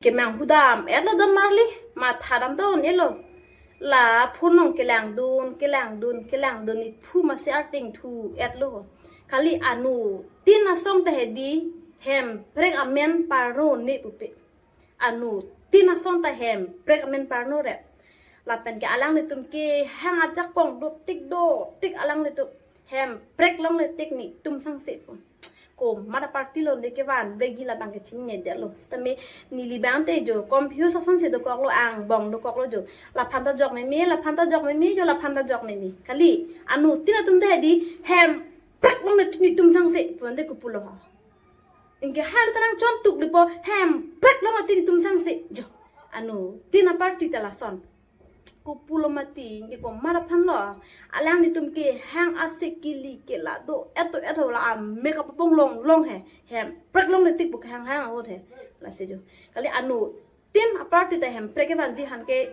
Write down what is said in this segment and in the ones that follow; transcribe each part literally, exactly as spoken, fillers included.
Kemang hudam etlo don marli, matha dam don etlo. La phone nong kelangdun, kelangdun, kelangdun ni phu masi arting thu etlo. Kali anuttin asong ta hedi, hemprek amen parno ne pupe. Anuttin asong ta hemprek amen parno rep. Lapen ke alanglitum kehang ajakong dotik dotik alanglitum. Hemprek longle tik netum sangse pu. Komat aparty lo ne kevan vegi labang ke chinine detlo. Sitame neli bang te jo confuse asonsi dokoklo, angbong dokoklo jo. Laphan ta jok meme, laphan ta jok meme jo, laphan ta jok meme. Kali anuttin atum ta hedi hemprek longle tik netum sangse pu ante kopulo ho. Anke hal ta nangchontuk dipo, hemprek longle tik netum sangse jo. Anuttin aparty ta lason. Kopulo mati, anke komat aphan lo. Alanglitum kehang asekili ke la do-et do-et ho, la amek apapong longlong he. Hemprek longle tik pu kehang hang ahut he. Lasi jo. Kali anuttin aparty ta hemprek kevanji aphan ke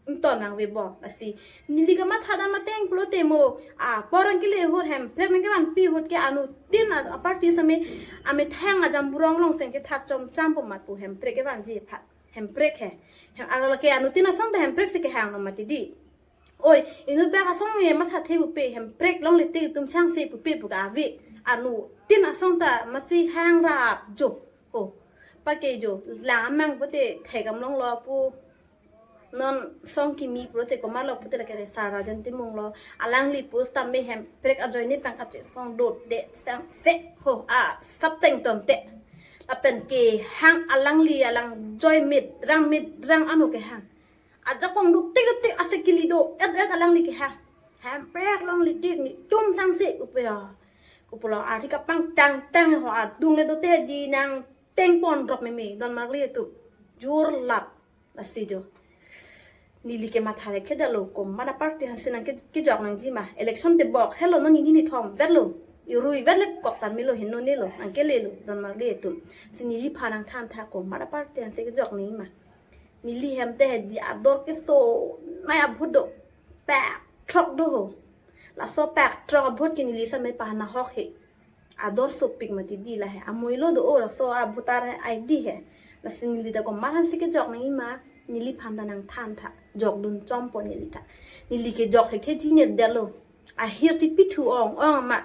ington nangvebo. Lasi neli kamatha dam ateng pulote mo, apor nangkele ahut, hemprek nangkevanpi ahut ke anuttin a-, aparty sitame amethang ajamburong along seng chethak chomcham po mat pu, hemprek kevanji aphan. Hemprek he. Hem, ala ke anuttin asong ta hemprek si kehang lo mati di. Oi, inut bak asong ye mathathe pupe, hemprek longle tik netum sangse pupe pu ka ave. Anuttin asong ta masi hang rap jo. Ho. Pake jo, lang amang pute thekam longlo pu. Non song kimi pulote komatlo pute lake Sir Rajen Timung lo. Alangli pusitame hemprek ajoine pangkachesong dotdet sangse ho, asap teng tonte. Lapen kehang alangli alang joimit rangmit rang ano kehang. Ajakong dotik dotik asekili do-et do-et alangli kehang. Hemprek longle tik netum sangse pupe ho. Kopulo ari kapangtang tang ho, adung le dote di nangteng pon drop meme don marli atum. Jur lap. Lasi jo. Neli kematha le kedalo, komat aparty aphansi nangke, kejok nangji ma. Election tebok helo, nang ini ni thom vetlo. Irui vetle kok ta melo, heno nelo, nangkelelo don marli atum. Si neliphan nangthan tha, komat aparty aphansi kejok nangji ma. Neli hem te hedi ador kesonei abhut do. Pak throk do ho. Laso pak throk abhut ke neli sitame pahana hok he. Ador sopik mati di la he. Amoilo do o laso abhut ar he, ai di he. Lasi neli ta komat aphansi kejok nangji ma, neliphan ta nangthan tha. Jokdun chompo neli ta. Neli kejok he ke chinine detlo. Ahirsi pithu ong ong ma.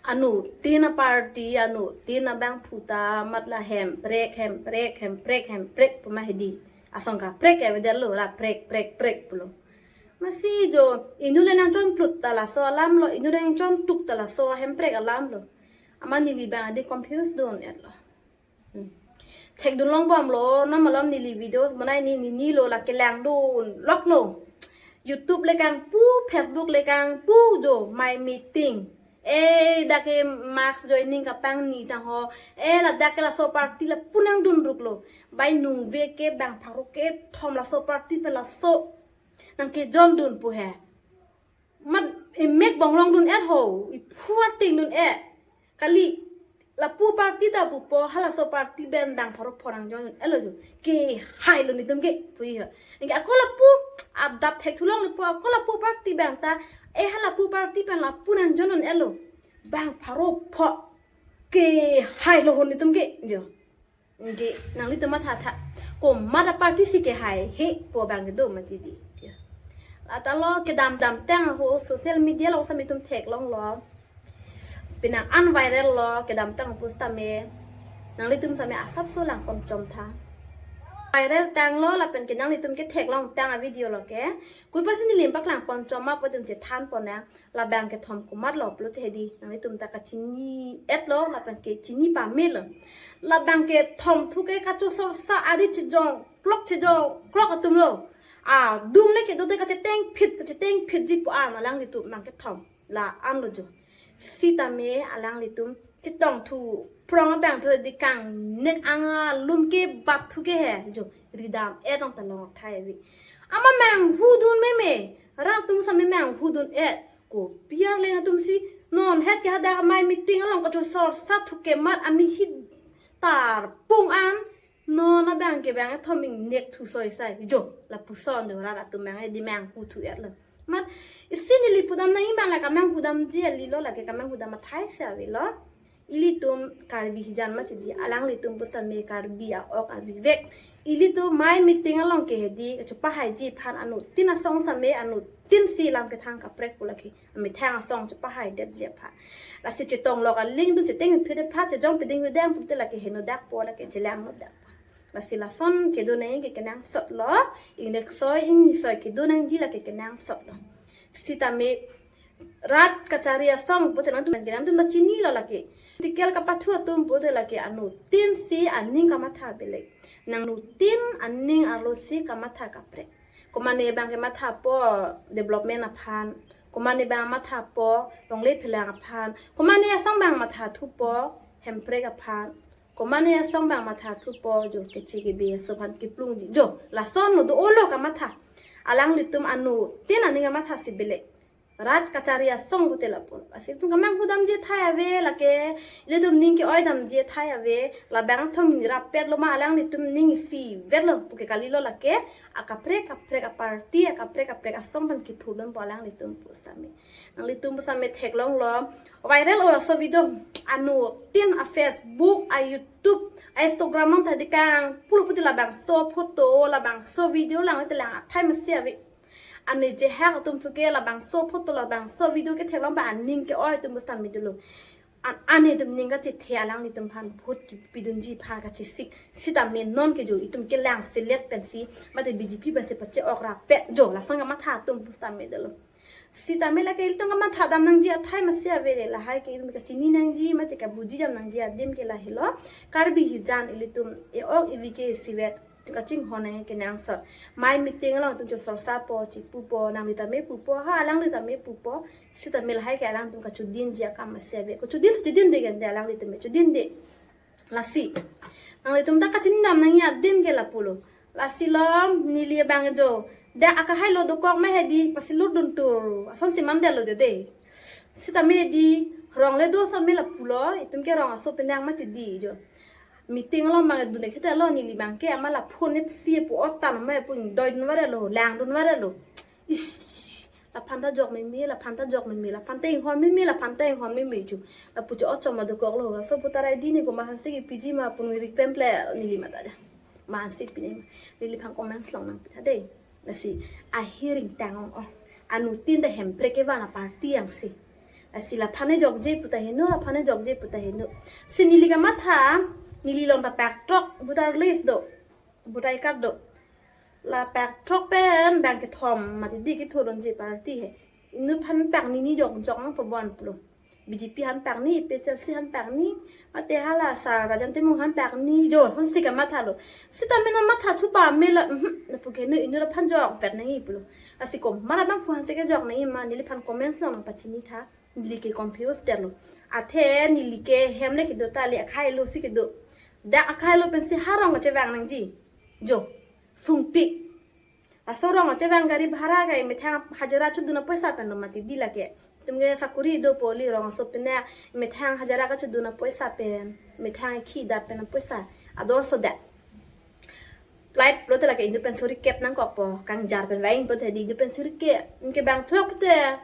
Anuttin aparty, anuttin abangphu ta mat la hemprek, hemprek, hemprek, hemprek pu ma hedi. Asong kaprek avedetlo, la prek, prek, prek pulo. Masi jo, inut le nangchonplut ta laso alam lo, inut le nangchontuk ta laso hemprek alam lo. Amat neli bang adi confuse dun-et lo. Hmm. Thekdun longbomlo, non malom neli videos bonai ni, ni, ni lo la kelangdun loklo. YouTube le kangpu, Facebook le kangpu jo, my meeting. Eh, dak ke mass joining kapangni tang ho. Eh, ladak ke laso party lapu nangdunruklo. Bai nungve ke bang pharo kethom laso party pen laso nangkejondun pu he. Mat imek bonglongdun-et ho, iphu atingdun-et. Kali lapu party ta pupo, halaso party pen bang pharo pho nangjon-un-etlo jo. Kehailo netum ke, pu iho. Anke ako lapu adap thekthulong lapu, ako lapu party bang ta, eh, halapu party pen lapu nangjon-un-etlo. Bang pharo pho. Kehailo ho netum ke jo. Anke nanglitum matha tha. Komat aparty si kehai he pu bang kedo mati di. Ya. Atalo kedam dam tang ho social media along sitame itum theklonglo. Penang an viral lo kedam tang pusitame. Nanglitum sitame asapso lang ponchom tha. Viral tanglo lapen ke nanglitum ketheklong tang avideo lo ke. Koipa si neli lim paklang ponchom ma pu itum chethan pon nang. Labang kethom komatlo pulote hedi, nanglitum ta kachini-etlo, lapen ke chini pamelo. Labang kethom thu ke kachosorsa ari chejong klok chejong klok atumlo. Adung le kedote kachetengphit, kachetengphitji pu an alanglitum bang kethom. La anlo jo. Sitame alanglitum chetongthu, phrong abang thu hedi kangnek angalum ke bat thu ke he jo. Ridam-et ong ta long thai vi. Amat manghudun meme, rat atum sitame manghudun-et. Kopi arleng atum si non het ke hadak amei meeting along kachosorsa thu kemat ami hit tarpung an. Non abang ke bang thom ingnek thu soisai. Jo, lapuson do rat atum bang hedi manghuthu-etlo. Mat isi neli pudam nangji bang la kamanghudamji alilo, lake kamanghudam athai si avelo. Ilitum Karbi hijan mati di, alanglitum pusitame Karbi a-ok avivek. Ilitum mai meeting along ke hedi, kachopahaiji aphan anuttin asong sitame anuttin si lam kethang kaprek pu lake. Amethang asong chopahaidetji aphan. Lasi chetong lok aling dun cheteng phit aphan chejong peding pedang pute lake henodak po lake chelangnodak. Lasi lason kedo nangji ke kenangsot lo, ingnek soi ingni soi kedo nangji lake kenangsot lo. Sitame rat kachari asong pute nangtum nangtum ta chinilo lake. Tikel kapathu atum pute lake anuttin si aning kamatha belek. Nangnuttin aning arlo si kamatha kaprek. Komane abang kemathapo development aphan. Komane abang mathapo longle phelang aphan. Komane asong abang mathathupo Hemprek aphan. Komane asong abang mathathupo jo keche kebe aso aphan kiplungji. Jo, lasonlo do-olo kamatha. Alanglitum anuttin aning kamatha si belek. Rat kachari asong pute lapu. Lasi itum kemanghu damji athai ave lake. Ilitum ning ke-oi damji athai ave. Labang thom ni rapet lo ma alanglitum ning isivet lo puke kalilo lake. Akaprek kaprek a-party, akaprek kaprek asong aphan kithurdunpo alanglitum pusitame. Nanglitum pusitame theklonglo. Viral ora so video anuttin a-Facebook, a-YouTube, a-Instagram along ta dikang pulo pute labangso photo, labangso video lang te lang athai masi ave. Ane jehak atum thuke labangso photo labangso video ketheklong ba aning ke-oi atum pusitame dolo. An ane atum ning kachethe alanglitum aphan vote kipidunji aphan kachesik sitame non ke jo itum kelang selet pensi mate B J P pensi pache-ok rapet jo lasong kamatha atum pusitame dolo. Sitame lake ilitum kamatha dam nangji athai masi ave le lahai ke itum kachini nangji mate kabuji jam nangji adim ke lahelo. Karbi hijan ilitum e-ok ivi ke isivet. Itum kachinghon nangji kenangsot. Mai meeting along itum chosorsapo, chipupo, nangli tame pupo, ha alangli tame pupo. Sitame lahai ke alangtum kachodinji akam masi ave. Kachodin kachodin de kan de alanglitum kachodin de. Lasi nanglitum ta kachini dam nangji adim ke lapulo. Lasi lo neli abang jo. Dak akahailo dokok ma hedi pasilurdun tur. Ason si mandetlo jo de. Sitame di rong le do sitame lapulo. Itum ke rong aso penang mati di jo. Meeting along abang dun khete lo neli abang ke ama la phone ne si pu otan ma pu ingdoidun varelo, langdun varelo. Ish, laphan ta jok meme, laphan ta jok meme, laphan ta inghon meme, laphan ta inghon meme chu. Lapu cho ochom ma dokoklo. Laso puta rai di ni ko mahan si kipiji ma pu ngirik pemple neli mata ja. Mahan si pine ma. Neliphan comments long nangpitha de. Lasi ahiring tang ong oh. Anuttin ta Hemprek kevan a-party yang si. Lasi laphan ne jokje puta heno, laphan ne jokje puta heno. Si neli kamatha, neli long ta paktrok voter list do. Voter card do. La paktrok pen bang kethom mati di kithurdunji party he. Inut aphan pakni ni jok jok nangpo bon pulo. B J P aphan pakni, A P H L C aphan pakni, mate hala sar Rajan Timung aphan pakni, jo, aphan si kamathalo. Sitame non matha chupa mela, mhm, lapu ke no inut aphan jokvet nangji pulo. Lasi komat abang aphuhan si kejok nangji ma neliphan comments long nangpachini tha, neli ke confuse detlo. Athe neli ke hem le kedo ta le akhailo si kedo. Dak akhailo pensi ha rong kachevang nangji. Jo, sungpik. Laso rong kachevang gari bhara ke methang hajira chodun apoisa pen lo mati di lake. Itum ke sakuri dopo li rong aso pine methang hajira kachodun apoisa pen. Methang khi dap pen apoisa. Ador so dak. Flight pulote lake inut pen suri kep nangkokpo. Kangjar pen vaing pute di inut pen suri kep. Inke bang throk pute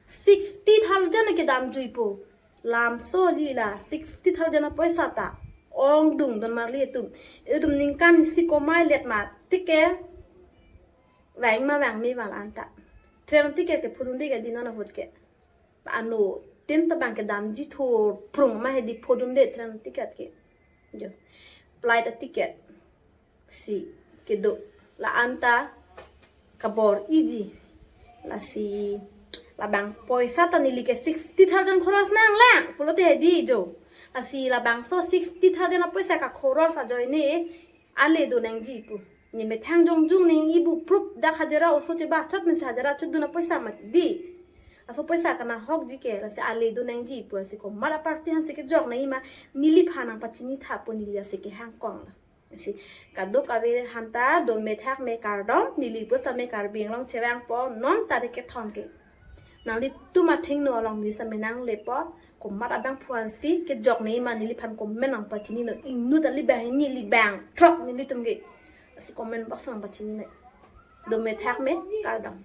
sixty thousand kedam juipo. Lamso li la sixty thousand apoisa ta ongdung don marli itum. Itum ningkan si komai let ma ticket vang ma vang me vang anta. Train ticket ke phudun de ke di non ahut ke. Anuttin ta bang kedamji thurprung ma hedi phudun de train ticket ke. Jo. Flight ticket. Si kedo la anta kabor-iji. Lasi labang poisa ta neli ke sixty thousand khoros nanglang pulote hedi jo. Lasi labangso sixty thousand apoisa kakhoros ajoine ale do nangji pu. Ne methang jongjung nangji pu proof dak hajira oso chebachot mensi hajira chodun apoisa mati di. Laso poisa kanahokji ke lasi ale do nangji pu lasi komat a-party aphan si kejok nangji ma neliphan nangpachini tha pu neli lasi kehang kong la. Si kadokave aphan ta do methak me kardom, neli pusitame Karbi Anglong chevangpo non tarik kethom ke. Nanglitum athengno along neli sitame nanglepo, komat abang aphuhan si kejok nangji ma neliphan comment nangpachinilo, inut ali bang hini li bang throk nelitum ke. Si comment box nangpachini nang. Do methak me kardom.